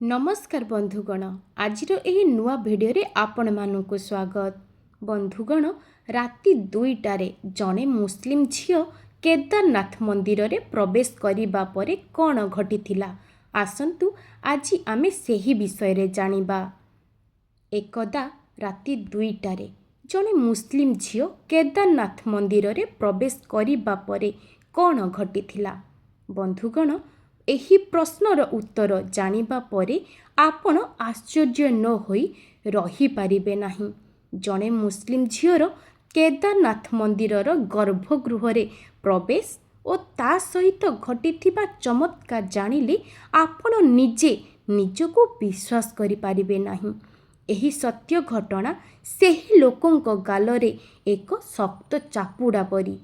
ନମସ୍କାର ବନ୍ଧୁଗଣ, ଆଜିର ଏହି ନୂଆ ଭିଡ଼ିଓରେ ଆପଣମାନଙ୍କୁ ସ୍ୱାଗତ। ବନ୍ଧୁଗଣ, ରାତି 2ଟାରେ ଜଣେ ମୁସଲିମ ଝିଅ କେଦାରନାଥ ମନ୍ଦିରରେ ପ୍ରବେଶ କରିବା ପରେ କ'ଣ ଘଟିଥିଲା, ଆସନ୍ତୁ ଆଜି ଆମେ ସେହି ବିଷୟରେ ଜାଣିବା। ଏକଦା ରାତି 2ଟାରେ ଜଣେ ମୁସଲିମ ଝିଅ କେଦାରନାଥ ମନ୍ଦିରରେ ପ୍ରବେଶ କରିବା ପରେ କ'ଣ ଘଟିଥିଲା? ବନ୍ଧୁଗଣ, ଏହି ପ୍ରଶ୍ନର ଉତ୍ତର ଜାଣିବା ପରେ ଆପଣ ଆଶ୍ଚର୍ଯ୍ୟ ନ ହୋଇ ରହିପାରିବେ ନାହିଁ। ଜଣେ ମୁସଲିମ ଝିଅର କେଦାରନାଥ ମନ୍ଦିରର ଗର୍ଭଗୃହରେ ପ୍ରବେଶ ଓ ତା ସହିତ ଘଟିଥିବା ଚମତ୍କାର ଜାଣିଲେ ଆପଣ ନିଜେ ନିଜକୁ ବିଶ୍ୱାସ କରିପାରିବେ ନାହିଁ। ଏହି ସତ୍ୟ ଘଟଣା ସେହି ଲୋକଙ୍କ ଗାଲରେ ଏକ ଶକ୍ତ ଚାପୁଡ଼ା ପରି,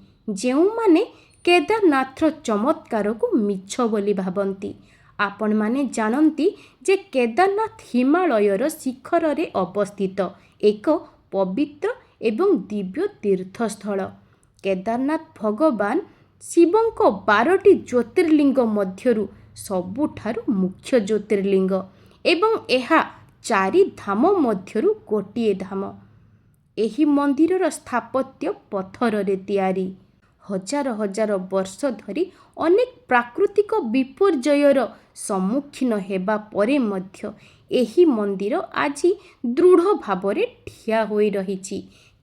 ଯେଉଁମାନେ କେଦାରନାଥର ଚମତ୍କାରକୁ ମିଛ ବୋଲି ଭାବନ୍ତି। ଆପଣମାନେ ଜାଣନ୍ତି ଯେ କେଦାରନାଥ ହିମାଳୟର ଶିଖରରେ ଅବସ୍ଥିତ ଏକ ପବିତ୍ର ଏବଂ ଦିବ୍ୟ ତୀର୍ଥସ୍ଥଳ। କେଦାରନାଥ ଭଗବାନ ଶିବଙ୍କ 12ଟି ଜ୍ୟୋତିର୍ଲିଙ୍ଗ ମଧ୍ୟରୁ ସବୁଠାରୁ ମୁଖ୍ୟ ଜ୍ୟୋତିର୍ଲିଙ୍ଗ ଏବଂ ଏହା 4 ଧାମ ମଧ୍ୟରୁ ଗୋଟିଏ ଧାମ। ଏହି ମନ୍ଦିରର ସ୍ଥାପତ୍ୟ ପଥରରେ ତିଆରି। ହଜାର ହଜାର ବର୍ଷ ଧରି ଅନେକ ପ୍ରାକୃତିକ ବିପର୍ଯ୍ୟୟର ସମ୍ମୁଖୀନ ହେବା ପରେ ମଧ୍ୟ ଏହି ମନ୍ଦିର ଆଜି ଦୃଢ଼ ଭାବରେ ଠିଆ ହୋଇ ରହିଛି।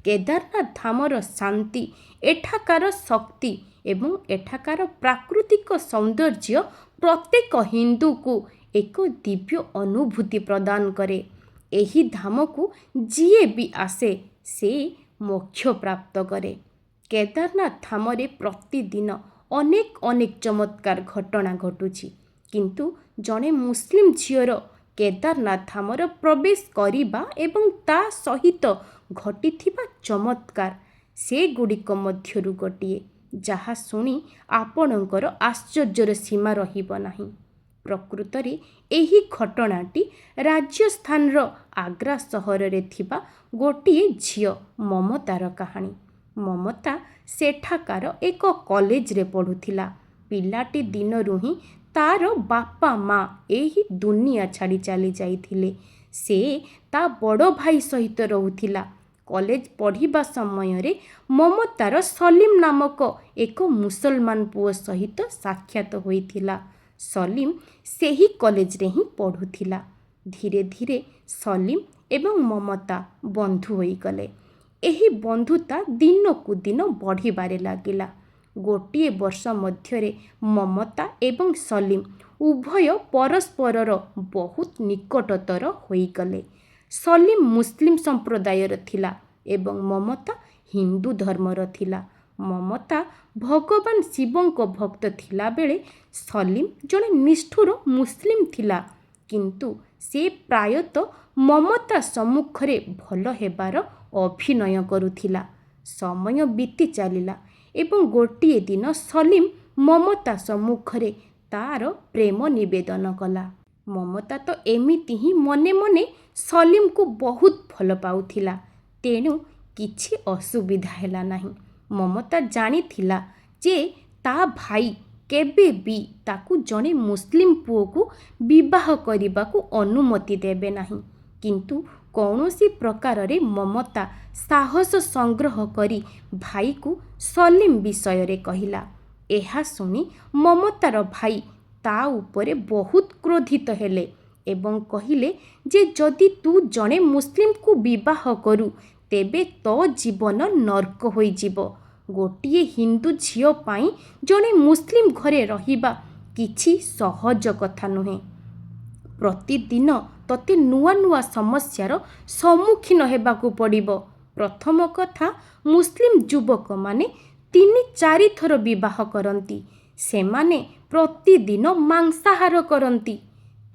କେଦାରନାଥ ଧାମର ଶାନ୍ତି, ଏଠାକାର ଶକ୍ତି ଏବଂ ଏଠାକାର ପ୍ରାକୃତିକ ସୌନ୍ଦର୍ଯ୍ୟ ପ୍ରତ୍ୟେକ ହିନ୍ଦୁକୁ ଏକ ଦିବ୍ୟ ଅନୁଭୂତି ପ୍ରଦାନ କରେ। ଏହି ଧାମକୁ ଯିଏ ବି ଆସେ, ସେ ମୋକ୍ଷ ପ୍ରାପ୍ତ କରେ। କେଦାରନାଥ ଧାମରେ ପ୍ରତିଦିନ ଅନେକ ଅନେକ ଚମତ୍କାର ଘଟଣା ଘଟୁଛି, କିନ୍ତୁ ଜଣେ ମୁସଲିମ ଝିଅର କେଦାରନାଥ ଧାମର ପ୍ରବେଶ କରିବା ଏବଂ ତା ସହିତ ଘଟିଥିବା ଚମତ୍କାର ସେଗୁଡ଼ିକ ମଧ୍ୟରୁ ଗୋଟିଏ, ଯାହା ଶୁଣି ଆପଣଙ୍କର ଆଶ୍ଚର୍ଯ୍ୟର ସୀମା ରହିବ ନାହିଁ। ପ୍ରକୃତରେ ଏହି ଘଟଣାଟି ରାଜସ୍ଥାନର ଆଗ୍ରା ସହରରେ ଥିବା ଗୋଟିଏ ଝିଅ ମମତାର କାହାଣୀ। ମମତା ସେଠାକାର ଏକ କଲେଜରେ ପଢ଼ୁଥିଲା। ପିଲାଟି ଦିନରୁ ହିଁ ତାର ବାପା ମା ଏହି ଦୁନିଆ ଛାଡ଼ି ଚାଲି ଯାଇଥିଲେ। ସେ ତା ବଡ଼ ଭାଇ ସହିତ ରହୁଥିଲା। କଲେଜ ପଢ଼ିବା ସମୟରେ ମମତାର ସଲିମ ନାମକ ଏକ ମୁସଲମାନ ପୁଅ ସହିତ ସାକ୍ଷାତ ହୋଇଥିଲା। ସଲିମ ସେହି କଲେଜରେ ହିଁ ପଢ଼ୁଥିଲା। ଧୀରେ ଧୀରେ ସଲିମ ଏବଂ ମମତା ବନ୍ଧୁ ହୋଇଗଲେ। ଏହି ବନ୍ଧୁତା ଦିନକୁ ଦିନ ବଢ଼ିବାରେ ଲାଗିଲା। ଗୋଟିଏ ବର୍ଷ ମଧ୍ୟରେ ମମତା ଏବଂ ସଲିମ ଉଭୟ ପରସ୍ପରର ବହୁତ ନିକଟତର ହୋଇଗଲେ। ସଲିମ ମୁସଲିମ ସମ୍ପ୍ରଦାୟର ଥିଲା ଏବଂ ମମତା ହିନ୍ଦୁ ଧର୍ମର ଥିଲା। ମମତା ଭଗବାନ ଶିବଙ୍କ ଭକ୍ତ ଥିଲାବେଳେ ସଲିମ ଜଣେ ନିଷ୍ଠୁର ମୁସଲିମ ଥିଲା, କିନ୍ତୁ ସେ ପ୍ରାୟତଃ ମମତା ସମ୍ମୁଖରେ ଭଲ ହେବାର ଅଭିନୟ କରୁଥିଲା। ସମୟ ବିତି ଚାଲିଲା ଏବଂ ଗୋଟିଏ ଦିନ ସଲିମ ମମତା ସମ୍ମୁଖରେ ତାର ପ୍ରେମ ନିବେଦନ କଲା। ମମତା ତ ଏମିତି ହିଁ ମନେ ମନେ ସଲିମକୁ ବହୁତ ଭଲ ପାଉଥିଲା, ତେଣୁ କିଛି ଅସୁବିଧା ହେଲା ନାହିଁ। ମମତା ଜାଣିଥିଲା ଯେ ତା ଭାଇ କେବେ ବି ତାକୁ ଜଣେ ମୁସଲିମ ପୁଅକୁ ବିବାହ କରିବାକୁ ଅନୁମତି ଦେବେ ନାହିଁ, କିନ୍ତୁ କୌଣସି ପ୍ରକାରରେ ମମତା ସାହସ ସଂଗ୍ରହ କରି ଭାଇକୁ ସଲିମ ବିଷୟରେ କହିଲା। ଏହା ଶୁଣି ମମତାର ଭାଇ ତା ଉପରେ ବହୁତ କ୍ରୋଧିତ ହେଲେ ଏବଂ କହିଲେ ଯେ ଯଦି ତୁ ଜଣେ ମୁସଲିମକୁ ବିବାହ କରୁ, ତେବେ ତୋ ଜୀବନ ନର୍କ ହୋଇଯିବ। ଗୋଟିଏ ହିନ୍ଦୁ ଝିଅ ପାଇଁ ଜଣେ ମୁସଲିମ ଘରେ ରହିବା କିଛି ସହଜ କଥା ନୁହେଁ। ପ୍ରତିଦିନ ତୋତେ ନୂଆ ନୂଆ ସମସ୍ୟାର ସମ୍ମୁଖୀନ ହେବାକୁ ପଡ଼ିବ। ପ୍ରଥମ କଥା, ମୁସଲିମ ଯୁବକମାନେ 3 4 ଥର ବିବାହ କରନ୍ତି। ସେମାନେ ପ୍ରତିଦିନ ମାଂସାହାର କରନ୍ତି।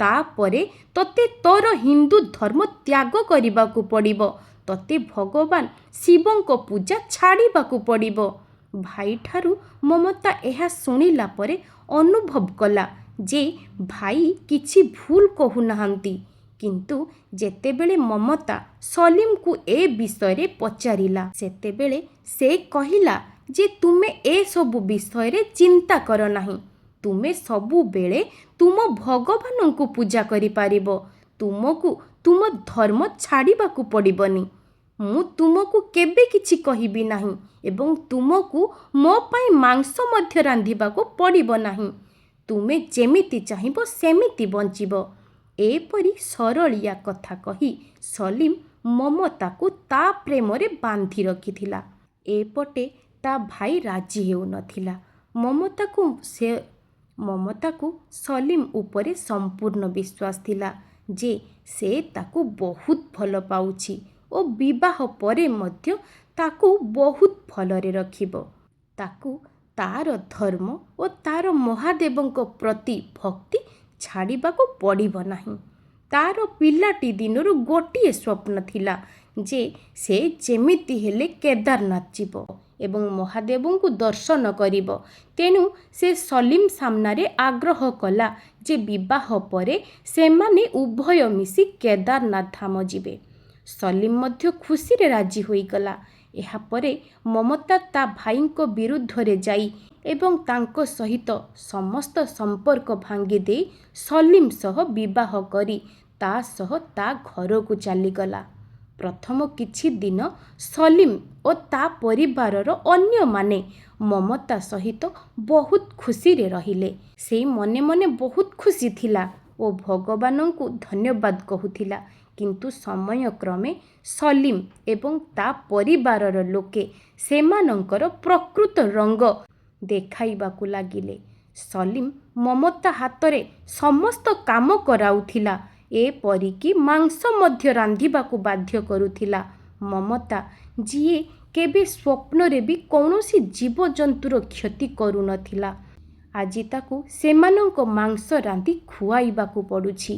ତାପରେ ତୋତେ ତୋର ହିନ୍ଦୁ ଧର୍ମ ତ୍ୟାଗ କରିବାକୁ ପଡ଼ିବ। ତୋତେ ଭଗବାନ ଶିବଙ୍କ ପୂଜା ଛାଡ଼ିବାକୁ ପଡ଼ିବ। ଭାଇଠାରୁ ମମତା ଏହା ଶୁଣିଲା ପରେ ଅନୁଭବ କଲା ଯେ ଭାଇ କିଛି ଭୁଲ କହୁନାହାନ୍ତି। କିନ୍ତୁ ଯେତେବେଳେ ମମତା ସଲିମକୁ ଏ ବିଷୟରେ ପଚାରିଲା, ସେତେବେଳେ ସେ କହିଲା ଯେ ତୁମେ ଏସବୁ ବିଷୟରେ ଚିନ୍ତା କର ନାହିଁ। ତୁମେ ସବୁବେଳେ ତୁମ ଭଗବାନଙ୍କୁ ପୂଜା କରିପାରିବ। ତୁମକୁ ତୁମ ଧର୍ମ ଛାଡ଼ିବାକୁ ପଡ଼ିବନି। ମୁଁ ତୁମକୁ କେବେ କିଛି କହିବି ନାହିଁ ଏବଂ ତୁମକୁ ମୋ ପାଇଁ ମାଂସ ମଧ୍ୟ ରାନ୍ଧିବାକୁ ପଡ଼ିବ ନାହିଁ। ତୁମେ ଯେମିତି ଚାହିଁବ ସେମିତି ବଞ୍ଚିବ। ଏପରି ସରଳିଆ କଥା କହି ସଲିମ୍ ମମତାକୁ ତା ପ୍ରେମରେ ବାନ୍ଧି ରଖିଥିଲା। ଏପଟେ ତା ଭାଇ ରାଜି ହେଉନଥିଲା। ମମତାକୁ ସଲିମ୍ ଉପରେ ସମ୍ପୂର୍ଣ୍ଣ ବିଶ୍ୱାସ ଥିଲା ଯେ ସେ ତାକୁ ବହୁତ ଭଲ ପାଉଛି ଓ ବିବାହ ପରେ ମଧ୍ୟ ତାକୁ ବହୁତ ଭଲରେ ରଖିବ। ତାକୁ ତା'ର ଧର୍ମ ଓ ତା'ର ମହାଦେବଙ୍କ ପ୍ରତି ଭକ୍ତି ଛାଡ଼ିବାକୁ ପଡ଼ିବ ନାହିଁ। ତା'ର ପିଲାଟି ଦିନରୁ ଗୋଟିଏ ସ୍ୱପ୍ନ ଥିଲା ଯେ ସେ ଯେମିତି ହେଲେ କେଦାରନାଥ ଯିବ ଏବଂ ମହାଦେବଙ୍କୁ ଦର୍ଶନ କରିବ। ତେଣୁ ସେ ସଲିମ୍ ସାମ୍ନାରେ ଆଗ୍ରହ କଲା ଯେ ବିବାହ ପରେ ସେମାନେ ଉଭୟ ମିଶି କେଦାରନାଥ ଧାମ ଯିବେ। ସଲିମ୍ ମଧ୍ୟ ଖୁସିରେ ରାଜି ହୋଇଗଲା। ଏହାପରେ ମମତା ତା ଭାଇଙ୍କ ବିରୁଦ୍ଧରେ ଯାଇ ଏବଂ ତାଙ୍କ ସହିତ ସମସ୍ତ ସମ୍ପର୍କ ଭାଙ୍ଗିଦେଇ ସଲିମ୍ ସହ ବିବାହ କରି ତା ସହ ତା ଘରକୁ ଚାଲିଗଲା। ପ୍ରଥମ କିଛି ଦିନ ସଲିମ୍ ଓ ତା ପରିବାରର ଅନ୍ୟମାନେ ମମତା ସହିତ ବହୁତ ଖୁସିରେ ରହିଲେ। ସେ ମନେ ମନେ ବହୁତ ଖୁସି ଥିଲା ଓ ଭଗବାନଙ୍କୁ ଧନ୍ୟବାଦ କହୁଥିଲା। କିନ୍ତୁ ସମୟକ୍ରମେ ସଲିମ୍ ଏବଂ ତା ପରିବାରର ଲୋକେ ସେମାନଙ୍କର ପ୍ରକୃତ ରଙ୍ଗ ଦେଖାଇବାକୁ ଲାଗିଲେ। ସଲିମ୍ ମମତା ହାତରେ ସମସ୍ତ କାମ କରାଉଥିଲା, ଏପରିକି ମାଂସ ମଧ୍ୟ ରାନ୍ଧିବାକୁ ବାଧ୍ୟ କରୁଥିଲା। ମମତା, ଯିଏ କେବେ ସ୍ୱପ୍ନରେ ବି କୌଣସି ଜୀବଜନ୍ତୁର କ୍ଷତି କରୁନଥିଲା, ଆଜି ତାକୁ ସେମାନଙ୍କ ମାଂସ ରାନ୍ଧି ଖୁଆଇବାକୁ ପଡ଼ୁଛି।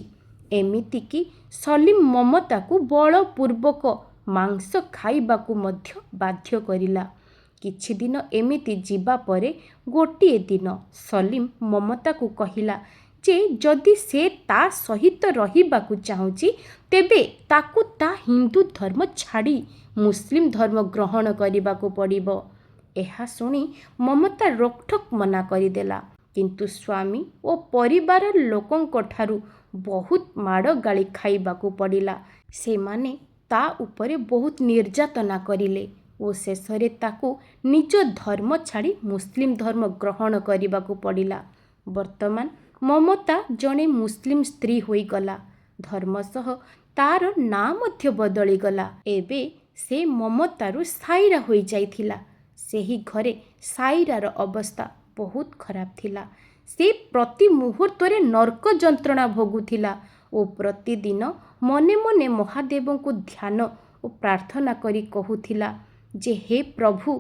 ଏମିତିକି ସଲିମ୍ ମମତାକୁ ବଳପୂର୍ବକ ମାଂସ ଖାଇବାକୁ ମଧ୍ୟ ବାଧ୍ୟ କରିଲା। କିଛିଦିନ ଏମିତି ଯିବା ପରେ ଗୋଟିଏ ଦିନ ସଲିମ୍ ମମତାକୁ କହିଲା ଯେ ଯଦି ସେ ତା ସହିତ ରହିବାକୁ ଚାହୁଁଛି, ତେବେ ତାକୁ ତା ହିନ୍ଦୁ ଧର୍ମ ଛାଡ଼ି ମୁସଲିମ ଧର୍ମ ଗ୍ରହଣ କରିବାକୁ ପଡ଼ିବ। ଏହା ଶୁଣି ମମତା ରୋକଠୋକ୍ ମନା କରିଦେଲା। କିନ୍ତୁ ସ୍ୱାମୀ ଓ ପରିବାର ଲୋକଙ୍କଠାରୁ ବହୁତ ମାଡ଼ ଗାଳି ଖାଇବାକୁ ପଡ଼ିଲା। ସେମାନେ ତା ଉପରେ ବହୁତ ନିର୍ଯାତନା କରିଲେ ଓ ଶେଷରେ ତାକୁ ନିଜ ଧର୍ମ ଛାଡ଼ି ମୁସଲିମ ଧର୍ମ ଗ୍ରହଣ କରିବାକୁ ପଡ଼ିଲା। ବର୍ତ୍ତମାନ ମମତା ଜଣେ ମୁସଲିମ ସ୍ତ୍ରୀ ହୋଇଗଲା। ଧର୍ମ ସହ ତା'ର ନାଁ ମଧ୍ୟ ବଦଳିଗଲା। ଏବେ ସେ ମମତାରୁ ସାଇରା ହୋଇଯାଇଥିଲା। ସେହି ଘରେ ସାଇରାର ଅବସ୍ଥା ବହୁତ ଖରାପ ଥିଲା। ସେ ପ୍ରତି ମୁହୂର୍ତ୍ତରେ ନର୍କ ଯନ୍ତ୍ରଣା ଭୋଗୁଥିଲା ଓ ପ୍ରତିଦିନ ମନେ ମନେ ମହାଦେବଙ୍କୁ ଧ୍ୟାନ ଓ ପ୍ରାର୍ଥନା କରି କହୁଥିଲା ଯେ ହେ ପ୍ରଭୁ,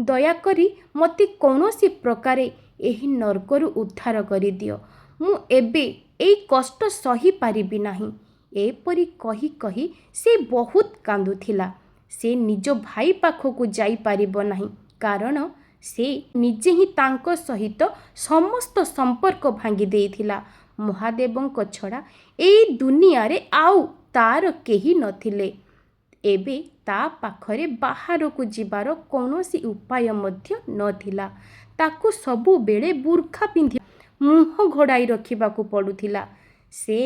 ଦୟାକରି ମୋତେ କୌଣସି ପ୍ରକାରେ ଏହି ନର୍କରୁ ଉଦ୍ଧାର କରିଦିଅ। ମୁଁ ଏବେ ଏଇ କଷ୍ଟ ସହିପାରିବି ନାହିଁ। ଏପରି କହି କହି ସେ ବହୁତ କାନ୍ଦୁଥିଲା। ସେ ନିଜ ଭାଇ ପାଖକୁ ଯାଇପାରିବ ନାହିଁ, କାରଣ ସେ ନିଜେ ହିଁ ତାଙ୍କ ସହିତ ସମସ୍ତ ସମ୍ପର୍କ ଭାଙ୍ଗି ଦେଇଥିଲା। ମହାଦେବଙ୍କ ଛଡ଼ା ଏଇ ଦୁନିଆରେ ଆଉ ତା'ର କେହି ନଥିଲେ। ଏବେ ତା ପାଖରେ ବାହାରକୁ ଯିବାର କୌଣସି ଉପାୟ ମଧ୍ୟ ନଥିଲା। ତାକୁ ସବୁବେଳେ ବୁର୍ଖା ପିନ୍ଧି ମୁହଁ ଘୋଡ଼ାଇ ରଖିବାକୁ ପଡ଼ୁଥିଲା। ସେ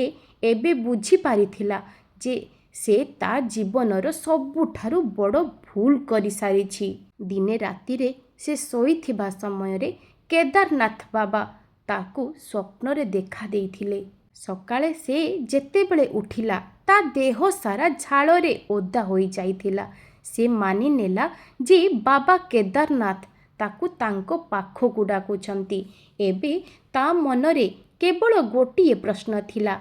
ଏବେ ବୁଝିପାରିଥିଲା ଯେ ସେ ତା ଜୀବନର ସବୁଠାରୁ ବଡ଼ ଭୁଲ କରିସାରିଛି। ଦିନେ ରାତିରେ ସେ ଶୋଇଥିବା ସମୟରେ କେଦାରନାଥ ବାବା ତାକୁ ସ୍ୱପ୍ନରେ ଦେଖା ଦେଇଥିଲେ। ସକାଳେ ସେ ଯେତେବେଳେ ଉଠିଲା, ତା ଦେହ ସାରା ଝାଳରେ ଓଦା ହୋଇଯାଇଥିଲା। ସେ ମାନିନେଲା ଯେ ବାବା କେଦାରନାଥ ତାକୁ ତାଙ୍କ ପାଖକୁ ଡାକୁଛନ୍ତି। ଏବେ ତା ମନରେ କେବଳ ଗୋଟିଏ ପ୍ରଶ୍ନ ଥିଲା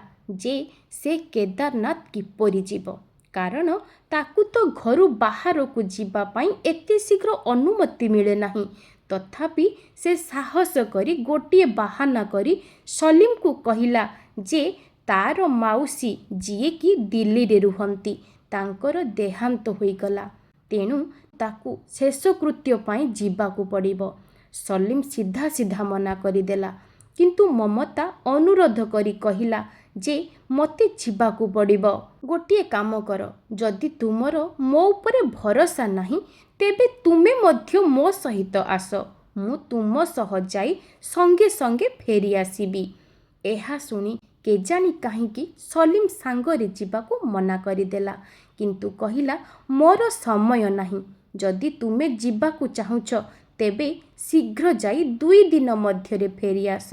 ଯେ ସେ କେଦାରନାଥ କିପରି ଯିବ, କାରଣ ତାକୁ ତ ଘରୁ ବାହାରକୁ ଯିବା ପାଇଁ ଏତେ ଶୀଘ୍ର ଅନୁମତି ମିଳେ ନାହିଁ। ତଥାପି ସେ ସାହସ କରି ଗୋଟିଏ ବାହାନା କରି ସଲିମ୍କୁ କହିଲା ଯେ ତା'ର ମାଉସୀ, ଯିଏକି ଦିଲ୍ଲୀରେ ରୁହନ୍ତି, ତାଙ୍କର ଦେହାନ୍ତ ହୋଇଗଲା, ତେଣୁ ତାକୁ ଶେଷକୃତ୍ୟ ପାଇଁ ଯିବାକୁ ପଡ଼ିବ। ସଲିମ୍ ସିଧା ସିଧା ମନା କରିଦେଲା। କିନ୍ତୁ ମମତା ଅନୁରୋଧ କରି କହିଲା ଯେ ମୋତେ ଯିବାକୁ ପଡ଼ିବ। ଗୋଟିଏ କାମ କର, ଯଦି ତୁମର ମୋ ଉପରେ ଭରସା ନାହିଁ, ତେବେ ତୁମେ ମଧ୍ୟ ମୋ ସହିତ ଆସ। ମୁଁ ତୁମ ସହ ଯାଇ ସଙ୍ଗେ ସଙ୍ଗେ ଫେରିଆସିବି। ଏହା ଶୁଣି କେଜାଣି କାହିଁକି ସଲିମ ସାଙ୍ଗରେ ଯିବାକୁ ମନା କରିଦେଲା, କିନ୍ତୁ କହିଲା, ମୋର ସମୟ ନାହିଁ। ଯଦି ତୁମେ ଯିବାକୁ ଚାହୁଁଛ ତେବେ ଶୀଘ୍ର ଯାଇ 2 ଦିନ ମଧ୍ୟରେ ଫେରିଆସ।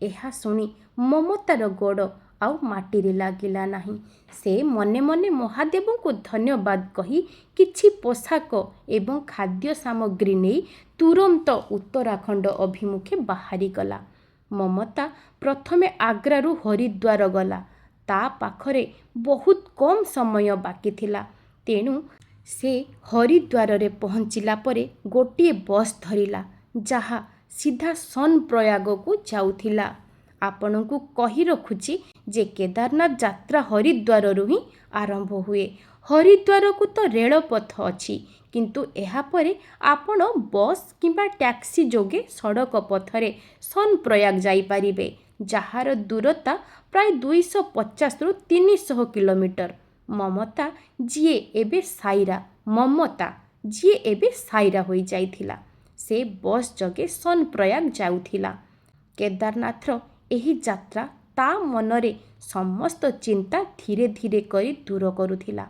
ଏହା ଶୁଣି ମମତାର ଗୋଡ଼ ଆଉ ମାଟିରେ ଲାଗିଲା ନାହିଁ। ସେ ମନେ ମନେ ମହାଦେବଙ୍କୁ ଧନ୍ୟବାଦ କହି କିଛି ପୋଷାକ ଏବଂ ଖାଦ୍ୟ ସାମଗ୍ରୀ ନେଇ ତୁରନ୍ତ ଉତ୍ତରାଖଣ୍ଡ ଅଭିମୁଖେ ବାହାରିଗଲା। ମମତା ପ୍ରଥମେ ଆଗ୍ରାରୁ ହରିଦ୍ୱାର ଗଲା। ତା ପାଖରେ ବହୁତ କମ୍ ସମୟ ବାକି ଥିଲା। ତେଣୁ ସେ ହରିଦ୍ୱାରରେ ପହଞ୍ଚିଲା ପରେ ଗୋଟିଏ ବସ୍ ଧରିଲା, ଯାହା ସିଧା ସୋନପ୍ରୟାଗକୁ ଯାଉଥିଲା। ଆପଣଙ୍କୁ କହି ରଖୁଛି ଯେ କେଦାରନାଥ ଯାତ୍ରା ହରିଦ୍ୱାରରୁ ହିଁ ଆରମ୍ଭ ହୁଏ। ହରିଦ୍ୱାରକୁ ତ ରେଳପଥ ଅଛି, କିନ୍ତୁ ଏହାପରେ ଆପଣ ବସ୍ କିମ୍ବା ଟ୍ୟାକ୍ସି ଯୋଗେ ସଡ଼କ ପଥରେ ସୋନପ୍ରୟାଗ ଯାଇପାରିବେ, ଯାହାର ଦୂରତା ପ୍ରାୟ 250ରୁ 300 କିଲୋମିଟର। ମମତା ଯିଏ ଏବେ ସାଇରା ମମତା ଯିଏ ଏବେ ସାଇରା ହୋଇଯାଇଥିଲା, ସେ ବସ୍ ଯୋଗେ ସୋନପ୍ରୟାଗ ଯାଉଥିଲା। କେଦାରନାଥର ଏହି ଯାତ୍ରା ତା ମନରେ ସମସ୍ତ ଚିନ୍ତା ଧୀରେ ଧୀରେ କରି ଦୂର କରୁଥିଲା।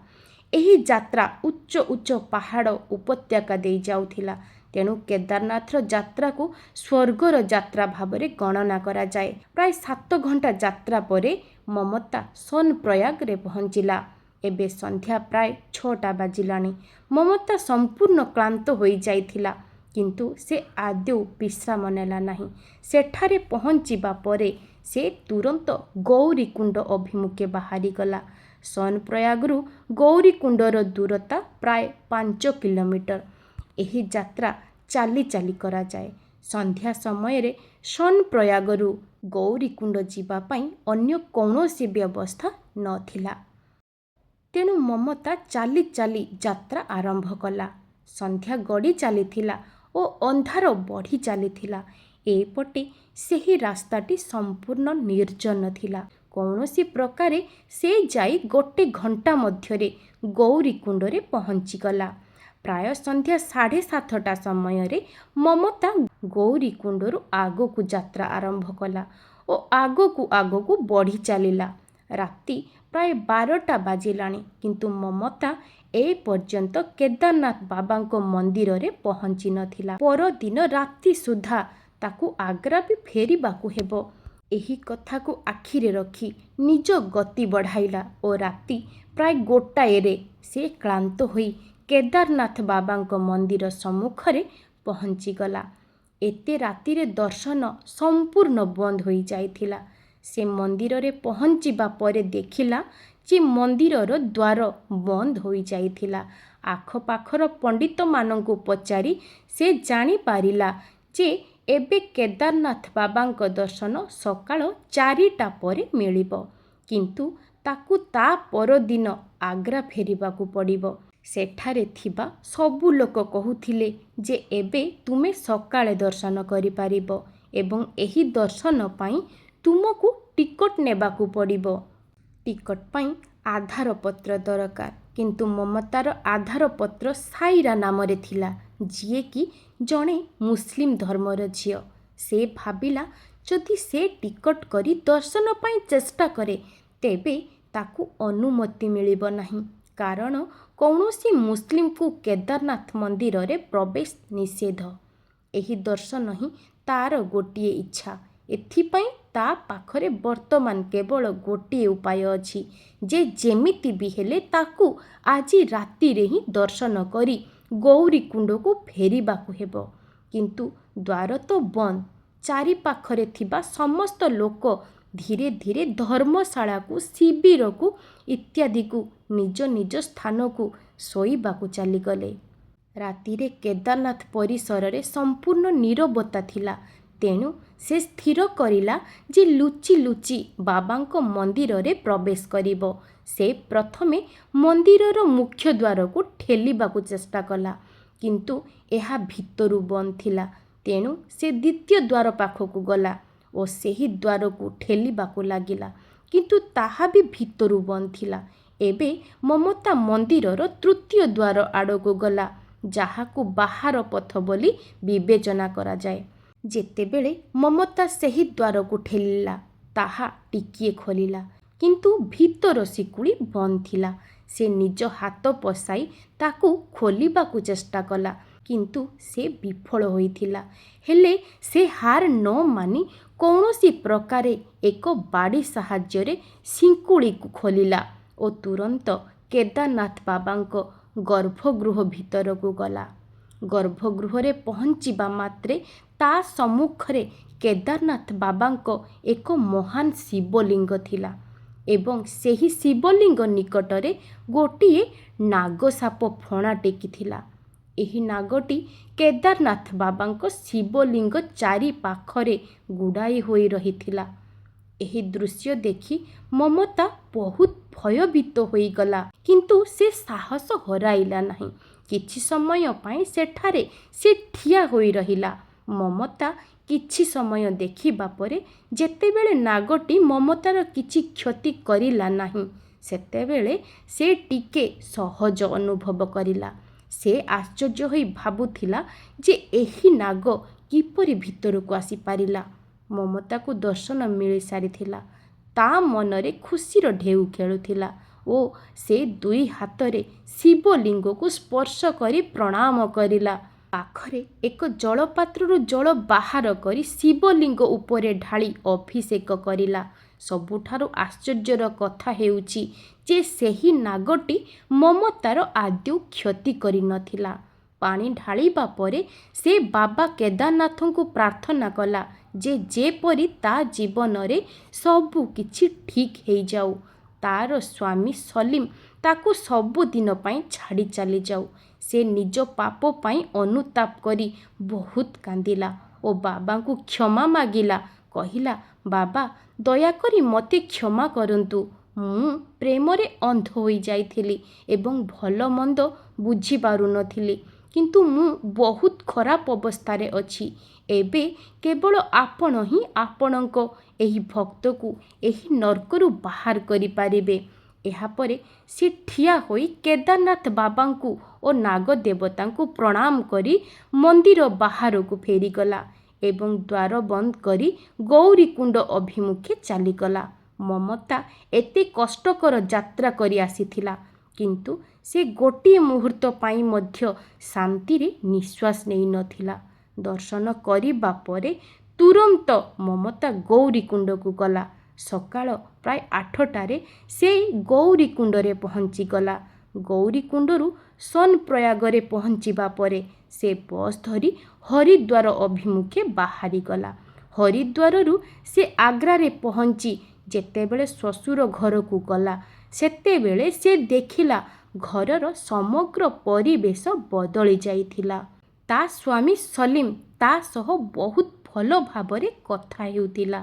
ଏହି ଯାତ୍ରା ଉଚ୍ଚ ଉଚ୍ଚ ପାହାଡ଼ ଉପତ୍ୟକା ଦେଇ ଯାଉଥିଲା। ତେଣୁ କେଦାରନାଥର ଯାତ୍ରାକୁ ସ୍ୱର୍ଗର ଯାତ୍ରା ଭାବରେ ଗଣନା କରାଯାଏ। ପ୍ରାୟ 7 ଘଣ୍ଟା ଯାତ୍ରା ପରେ ମମତା ସୋନପ୍ରୟାଗରେ ପହଞ୍ଚିଲା। ଏବେ ସନ୍ଧ୍ୟା ପ୍ରାୟ 6ଟା ବାଜିଲାଣି। ମମତା ସମ୍ପୂର୍ଣ୍ଣ କ୍ଳାନ୍ତ ହୋଇଯାଇଥିଲା, କିନ୍ତୁ ସେ ଆଦୌ ବିଶ୍ରାମ ନେଲା ନାହିଁ। ସେଠାରେ ପହଞ୍ଚିବା ପରେ ସେ ତୁରନ୍ତ ଗୌରୀକୁଣ୍ଡ ଅଭିମୁଖେ ବାହାରିଗଲା। ସୋନପ୍ରୟାଗରୁ ଗୌରୀକୁଣ୍ଡର ଦୂରତା ପ୍ରାୟ 5 କିଲୋମିଟର। ଏହି ଯାତ୍ରା ଚାଲି ଚାଲି କରାଯାଏ। ସନ୍ଧ୍ୟା ସମୟରେ ସୋନପ୍ରୟାଗରୁ ଗୌରୀକୁଣ୍ଡ ଯିବା ପାଇଁ ଅନ୍ୟ କୌଣସି ବ୍ୟବସ୍ଥା ନଥିଲା। ତେଣୁ ମମତା ଚାଲି ଚାଲି ଯାତ୍ରା ଆରମ୍ଭ କଲା। ସନ୍ଧ୍ୟା ଗଡ଼ି ଚାଲିଥିଲା ଓ ଅନ୍ଧାର ବଢ଼ି ଚାଲିଥିଲା। ଏପଟେ ସେହି ରାସ୍ତାଟି ସମ୍ପୂର୍ଣ୍ଣ ନିର୍ଜନ ଥିଲା। କୌଣସି ପ୍ରକାରେ ସେ ଯାଇ ଗୋଟେ ଘଣ୍ଟା ମଧ୍ୟରେ ଗୌରୀକୁଣ୍ଡରେ ପହଞ୍ଚିଗଲା। ପ୍ରାୟ ସନ୍ଧ୍ୟା 7:30 ସମୟରେ ମମତା ଗୌରୀକୁଣ୍ଡରୁ ଆଗକୁ ଯାତ୍ରା ଆରମ୍ଭ କଲା ଓ ଆଗକୁ ଆଗକୁ ବଢ଼ି ଚାଲିଲା। ରାତି ପ୍ରାୟ 12ଟା ବାଜିଲାଣି, କିନ୍ତୁ ମମତା ଏପର୍ଯ୍ୟନ୍ତ କେଦାରନାଥ ବାବାଙ୍କ ମନ୍ଦିରରେ ପହଞ୍ଚି ନଥିଲା। ପରଦିନ ରାତି ସୁଦ୍ଧା ତାକୁ ଆଗ୍ରା ବି ଫେରିବାକୁ ହେବ। ଏହି କଥାକୁ ଆଖିରେ ରଖି ନିଜ ଗତି ବଢ଼ାଇଲା ଓ ରାତି ପ୍ରାୟ 1ଟାରେ ସେ କ୍ଳାନ୍ତ ହୋଇ କେଦାରନାଥ ବାବାଙ୍କ ମନ୍ଦିର ସମ୍ମୁଖରେ ପହଞ୍ଚିଗଲା। ଏତେ ରାତିରେ ଦର୍ଶନ ସମ୍ପୂର୍ଣ୍ଣ ବନ୍ଦ ହୋଇଯାଇଥିଲା। ସେ ମନ୍ଦିରରେ ପହଞ୍ଚିବା ପରେ ଦେଖିଲା ଯେ ମନ୍ଦିରର ଦ୍ୱାର ବନ୍ଦ ହୋଇଯାଇଥିଲା। ଆଖପାଖର ପଣ୍ଡିତମାନଙ୍କୁ ପଚାରି ସେ ଜାଣିପାରିଲା ଯେ ଏବେ କେଦାରନାଥ ବାବାଙ୍କ ଦର୍ଶନ ସକାଳ 4ଟା ପରେ ମିଳିବ, କିନ୍ତୁ ତାକୁ ତା ପରଦିନ ଆଗ୍ରା ଫେରିବାକୁ ପଡ଼ିବ। ସେଠାରେ ଥିବା ସବୁ ଲୋକ କହୁଥିଲେ ଯେ ଏବେ ତୁମେ ସକାଳେ ଦର୍ଶନ କରିପାରିବ ଏବଂ ଏହି ଦର୍ଶନ ପାଇଁ ତୁମକୁ ଟିକଟ ନେବାକୁ ପଡ଼ିବ। ଟିକଟ ପାଇଁ ଆଧାର ପତ୍ର ଦରକାର, କିନ୍ତୁ ମମତାର ଆଧାର ପତ୍ର ସାଇରା ନାମରେ ଥିଲା, ଯିଏକି ଜଣେ ମୁସଲିମ ଧର୍ମର ଝିଅ। ସେ ଭାବିଲା, ଯଦି ସେ ଟିକଟ କରି ଦର୍ଶନ ପାଇଁ ଚେଷ୍ଟା କରେ ତେବେ ତାକୁ ଅନୁମତି ମିଳିବ ନାହିଁ, କାରଣ କୌଣସି ମୁସଲିମକୁ କେଦାରନାଥ ମନ୍ଦିରରେ ପ୍ରବେଶ ନିଷେଧ। ଏହି ଦର୍ଶନ ହିଁ ତାର ଗୋଟିଏ ଇଚ୍ଛା। ଏଥିପାଇଁ ତା ପାଖରେ ବର୍ତ୍ତମାନ କେବଳ ଗୋଟିଏ ଉପାୟ ଅଛି ଯେ ଯେମିତି ବି ହେଲେ ତାକୁ ଆଜି ରାତିରେ ହିଁ ଦର୍ଶନ କରି ଗୌରୀକୁଣ୍ଡକୁ ଫେରିବାକୁ ହେବ। କିନ୍ତୁ ଦ୍ୱାର ତ ବନ୍ଦ। ଚାରିପାଖରେ ଥିବା ସମସ୍ତ ଲୋକ ଧୀରେ ଧୀରେ ଧର୍ମଶାଳାକୁ, ଶିବିରକୁ ଇତ୍ୟାଦିକୁ ନିଜ ନିଜ ସ୍ଥାନକୁ ଶୋଇବାକୁ ଚାଲିଗଲେ। ରାତିରେ କେଦାରନାଥ ପରିସରରେ ସମ୍ପୂର୍ଣ୍ଣ ନୀରବତା ଥିଲା। ତେଣୁ ସେ ସ୍ଥିର କରିଲା ଯେ ଲୁଚି ଲୁଚି ବାବାଙ୍କ ମନ୍ଦିରରେ ପ୍ରବେଶ କରିବ। ସେ ପ୍ରଥମେ ମନ୍ଦିରର ମୁଖ୍ୟ ଦ୍ୱାରକୁ ଠେଲିବାକୁ ଚେଷ୍ଟା କଲା, କିନ୍ତୁ ଏହା ଭିତରୁ ବନ୍ଦ ଥିଲା। ତେଣୁ ସେ ଦ୍ୱିତୀୟ ଦ୍ୱାର ପାଖକୁ ଗଲା ଓ ସେହି ଦ୍ୱାରକୁ ଠେଲିବାକୁ ଲାଗିଲା, କିନ୍ତୁ ତାହା ବି ଭିତରୁ ବନ୍ଦ ଥିଲା। ଏବେ ମମତା ମନ୍ଦିରର ତୃତୀୟ ଦ୍ୱାର ଆଡ଼କୁ ଗଲା। ଯାହାକୁ ବାହାର ପଥ ବୋଲି ବିବେଚନା କରାଯାଏ। ଯେତେବେଳେ ମମତା ସେହି ଦ୍ୱାରକୁ ଠେଲିଲା, ତାହା ଟିକିଏ ଖୋଲିଲା, କିନ୍ତୁ ଭିତର ଶିକୁଳି ବନ୍ଦ ଥିଲା। ସେ ନିଜ ହାତ ପଶାଇ ତାକୁ ଖୋଲିବାକୁ ଚେଷ୍ଟା କଲା, କିନ୍ତୁ ସେ ବିଫଳ ହୋଇଥିଲା। ହେଲେ ସେ ହାର ନ ମାନି କୌଣସି ପ୍ରକାରେ ଏକ ବାଡ଼ି ସାହାଯ୍ୟରେ ଶିକୁଳିକୁ ଖୋଲିଲା ଓ ତୁରନ୍ତ କେଦାରନାଥ ବାବାଙ୍କ ଗର୍ଭଗୃହ ଭିତରକୁ ଗଲା। ଗର୍ଭଗୃହରେ ପହଞ୍ଚିବା ମାତ୍ରେ ତା ସମ୍ମୁଖରେ କେଦାରନାଥ ବାବାଙ୍କ ଏକ ମହାନ ଶିବଲିଙ୍ଗ ଥିଲା ଏବଂ ସେହି ଶିବଲିଙ୍ଗ ନିକଟରେ ଗୋଟିଏ ନାଗସାପ ଫଣା ଟେକିଥିଲା। ଏହି ନାଗଟି କେଦାରନାଥ ବାବାଙ୍କ ଶିବଲିଙ୍ଗ ଚାରିପାଖରେ ଗୁଡ଼ାଇ ହୋଇ ରହିଥିଲା। ଏହି ଦୃଶ୍ୟ ଦେଖି ମମତା ବହୁତ ଭୟଭୀତ ହୋଇଗଲା, କିନ୍ତୁ ସେ ସାହସ ହରାଇଲା ନାହିଁ। କିଛି ସମୟ ପାଇଁ ସେଠାରେ ସେ ଠିଆ ହୋଇ ରହିଲା। ମମତା କିଛି ସମୟ ଦେଖିବା ପରେ ଯେତେବେଳେ ନାଗଟି ମମତାର କିଛି କ୍ଷତି କରିଲା ନାହିଁ, ସେତେବେଳେ ସେ ଟିକେ ସହଜ ଅନୁଭବ କରିଲା। ସେ ଆଶ୍ଚର୍ଯ୍ୟ ହୋଇ ଭାବୁଥିଲା ଯେ ଏହି ନାଗ କିପରି ଭିତରକୁ ଆସିପାରିଲା। ମମତାକୁ ଦର୍ଶନ ମିଳିସାରିଥିଲା। ତା ମନରେ ଖୁସିର ଢେଉ ଖେଳୁଥିଲା ଓ ସେ ଦୁଇ ହାତରେ ଶିବଲିଙ୍ଗକୁ ସ୍ପର୍ଶ କରି ପ୍ରଣାମ କରିଲା। ପାଖରେ ଏକ ଜଳପାତ୍ରରୁ ଜଳ ବାହାର କରି ଶିବଲିଙ୍ଗ ଉପରେ ଢାଳି ଅଭିଷେକ କରିଲା। ସବୁଠାରୁ ଆଶ୍ଚର୍ଯ୍ୟର କଥା ହେଉଛି ଯେ ସେହି ନାଗଟି ମମତାର ଆଦୌ କ୍ଷତି କରିନଥିଲା। ପାଣି ଢାଳିବା ପରେ ସେ ବାବା କେଦାରନାଥଙ୍କୁ ପ୍ରାର୍ଥନା କଲା ଯେ ଯେପରି ତା ଜୀବନରେ ସବୁ କିଛି ଠିକ୍ ହେଇଯାଉ, ତାର ସ୍ୱାମୀ ସଲିମ ତାକୁ ସବୁଦିନ ପାଇଁ ଛାଡ଼ି ଚାଲିଯାଉ। ସେ ନିଜ ପାପ ପାଇଁ ଅନୁତାପ କରି ବହୁତ କାନ୍ଦିଲା ଓ ବାବାଙ୍କୁ କ୍ଷମା ମାଗିଲା। କହିଲା, ବାବା, ଦୟାକରି ମୋତେ କ୍ଷମା କରନ୍ତୁ। ମୁଁ ପ୍ରେମରେ ଅନ୍ଧ ହୋଇଯାଇଥିଲି ଏବଂ ଭଲ ମନ୍ଦ ବୁଝିପାରୁନଥିଲି। କିନ୍ତୁ ମୁଁ ବହୁତ ଖରାପ ଅବସ୍ଥାରେ ଅଛି। ଏବେ କେବଳ ଆପଣ ହିଁ ଆପଣଙ୍କ ଏହି ଭକ୍ତକୁ ଏହି ନର୍କରୁ ବାହାର କରିପାରିବେ। ଏହାପରେ ସେ ଠିଆ ହୋଇ କେଦାରନାଥ ବାବାଙ୍କୁ ଓ ନାଗଦେବତାଙ୍କୁ ପ୍ରଣାମ କରି ମନ୍ଦିର ବାହାରକୁ ଫେରିଗଲା ଏବଂ ଦ୍ୱାର ବନ୍ଦ କରି ଗୌରୀକୁଣ୍ଡ ଅଭିମୁଖେ ଚାଲିଗଲା। ମମତା ଏତେ କଷ୍ଟକର ଯାତ୍ରା କରି ଆସିଥିଲା, କିନ୍ତୁ ସେ ଗୋଟିଏ ମୁହୂର୍ତ୍ତ ପାଇଁ ମଧ୍ୟ ଶାନ୍ତିରେ ନିଶ୍ୱାସ ନେଇନଥିଲା। ଦର୍ଶନ କରିବା ପରେ ତୁରନ୍ତ ମମତା ଗୌରୀକୁଣ୍ଡକୁ ଗଲା। ସକାଳ ପ୍ରାୟ 8ଟାରେ ସେ ଗୌରୀକୁଣ୍ଡରେ ପହଞ୍ଚିଗଲା। ଗୌରୀକୁଣ୍ଡରୁ ସୋନପ୍ରୟାଗରେ ପହଞ୍ଚିବା ପରେ ସେ ବସ୍ ଧରି ହରିଦ୍ୱାର ଅଭିମୁଖେ ବାହାରିଗଲା। ହରିଦ୍ୱାରରୁ ସେ ଆଗ୍ରାରେ ପହଞ୍ଚି ଯେତେବେଳେ ଶ୍ୱଶୁର ଘରକୁ ଗଲା, ସେତେବେଳେ ସେ ଦେଖିଲା ଘରର ସମଗ୍ର ପରିବେଶ ବଦଳି ଯାଇଥିଲା। ତା ସ୍ୱାମୀ ସଲିମ ତା ସହ ବହୁତ ଭଲ ଭାବରେ କଥା ହେଉଥିଲା।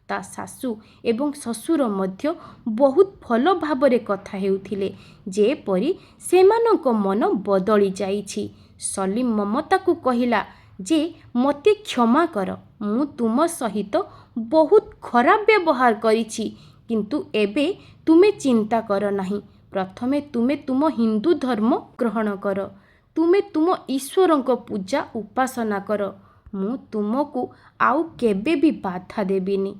ତା ଶାଶୁ ଏବଂ ଶ୍ୱଶୁର ମଧ୍ୟ ବହୁତ ଭଲ ଭାବରେ କଥା ହେଉଥିଲେ, ଯେପରି ସେମାନଙ୍କ ମନ ବଦଳି ଯାଇଛି। ସଲିମ ମମତାକୁ କହିଲା ଯେ ମୋତେ କ୍ଷମା କର, ମୁଁ ତୁମ ସହିତ ବହୁତ ଖରାପ ବ୍ୟବହାର କରିଛି, କିନ୍ତୁ ଏବେ ତୁମେ ଚିନ୍ତା କର ନାହିଁ। ପ୍ରଥମେ ତୁମେ ତୁମ ହିନ୍ଦୁ ଧର୍ମ ଗ୍ରହଣ କର। ତୁମେ ତୁମ ଈଶ୍ୱରଙ୍କ ପୂଜା ଉପାସନା କର। ମୁଁ ତୁମକୁ ଆଉ କେବେ ବି ବାଧା ଦେବିନି।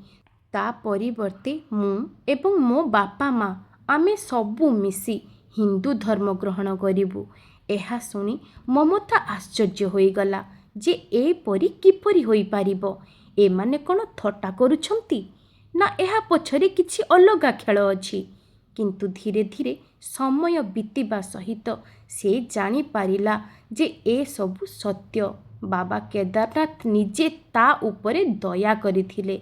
ତା ପରିବର୍ତ୍ତେ ମୁଁ ଏବଂ ମୋ ବାପା ମା ଆମେ ସବୁ ମିଶି ହିନ୍ଦୁ ଧର୍ମ ଗ୍ରହଣ କରିବୁ। ଏହା ଶୁଣି ମମତା ଆଶ୍ଚର୍ଯ୍ୟ ହୋଇଗଲା ଯେ ଏପରି କିପରି ହୋଇପାରିବ? ଏମାନେ କ'ଣ ଥଟ୍ଟା କରୁଛନ୍ତି ନା ଏହା ପଛରେ କିଛି ଅଲଗା ଖେଳ ଅଛି? କିନ୍ତୁ ଧୀରେ ଧୀରେ ସମୟ ବିତିବା ସହିତ ସେ ଜାଣିପାରିଲା ଯେ ଏସବୁ ସତ୍ୟ। ବାବା କେଦାରନାଥ ନିଜେ ତା ଉପରେ ଦୟା କରିଥିଲେ।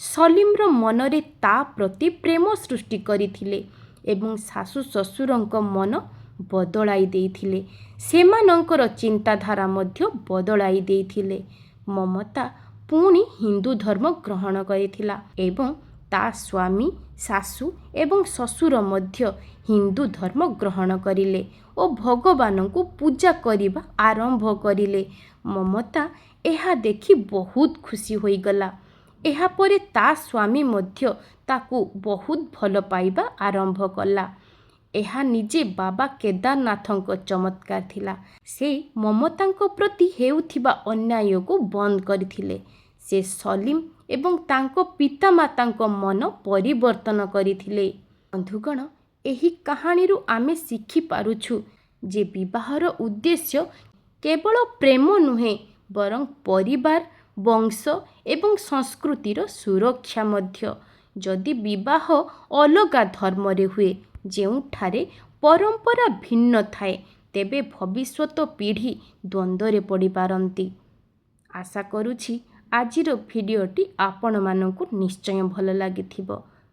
ସଲିମର ମନରେ ତା ପ୍ରତି ପ୍ରେମ ସୃଷ୍ଟି କରିଥିଲେ ଏବଂ ଶାଶୁ ଶ୍ୱଶୁରଙ୍କ ମନ ବଦଳାଇ ଦେଇଥିଲେ। ସେମାନଙ୍କର ଚିନ୍ତାଧାରା ମଧ୍ୟ ବଦଳାଇ ଦେଇଥିଲେ। ମମତା ପୁଣି ହିନ୍ଦୁ ଧର୍ମ ଗ୍ରହଣ କରିଥିଲା ଏବଂ ତା ସ୍ୱାମୀ, ଶାଶୁ ଏବଂ ଶ୍ୱଶୁର ମଧ୍ୟ ହିନ୍ଦୁ ଧର୍ମ ଗ୍ରହଣ କରିଲେ ଓ ଭଗବାନଙ୍କୁ ପୂଜା କରିବା ଆରମ୍ଭ କରିଲେ। ମମତା ଏହା ଦେଖି ବହୁତ ଖୁସି ହୋଇଗଲା। ଏହାପରେ ତା ସ୍ୱାମୀ ମଧ୍ୟ ତାକୁ ବହୁତ ଭଲ ପାଇବା ଆରମ୍ଭ କଲା। ଏହା ନିଜେ ବାବା କେଦାରନାଥଙ୍କ ଚମତ୍କାର ଥିଲା। ସେ ମମତାଙ୍କ ପ୍ରତି ହେଉଥିବା ଅନ୍ୟାୟକୁ ବନ୍ଦ କରିଥିଲେ। ସେ ସଲିମ ଏବଂ ତାଙ୍କ ପିତାମାତାଙ୍କ ମନ ପରିବର୍ତ୍ତନ କରିଥିଲେ। ବନ୍ଧୁଗଣ, ଏହି କାହାଣୀରୁ ଆମେ ଶିଖିପାରୁଛୁ ଯେ ବିବାହର ଉଦ୍ଦେଶ୍ୟ କେବଳ ପ୍ରେମ ନୁହେଁ, ବରଂ ପରିବାର, ବଂଶ ଏବଂ ସଂସ୍କୃତିର ସୁରକ୍ଷା ମଧ୍ୟ। ଯଦି ବିବାହ ଅଲଗା ଧର୍ମରେ ହୁଏ, ଯେଉଁଠାରେ ପରମ୍ପରା ଭିନ୍ନ ଥାଏ, ତେବେ ଭବିଷ୍ୟତ ପିଢ଼ି ଦ୍ୱନ୍ଦ୍ୱରେ ପଡ଼ିପାରନ୍ତି। ଆଶା କରୁଛି ଆଜିର ଭିଡ଼ିଓଟି ଆପଣମାନଙ୍କୁ ନିଶ୍ଚୟ ଭଲ ଲାଗିଥିବ।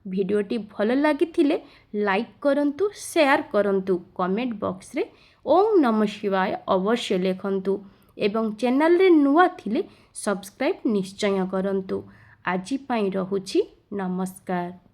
ଭିଡ଼ିଓଟି ଭଲ ଲାଗିଥିଲେ ଲାଇକ୍ କରନ୍ତୁ, ସେୟାର କରନ୍ତୁ, କମେଣ୍ଟ ବକ୍ସରେ ଓଁ ନମଃ ଶିବାୟ ଅବଶ୍ୟ ଲେଖନ୍ତୁ ଏବଂ ଚ୍ୟାନେଲରେ ନୂଆ ଥିଲେ ସବସ୍କ୍ରାଇବ୍ ନିଶ୍ଚୟ କରନ୍ତୁ। ଆଜି ପାଇଁ ରହୁଛି, ନମସ୍କାର।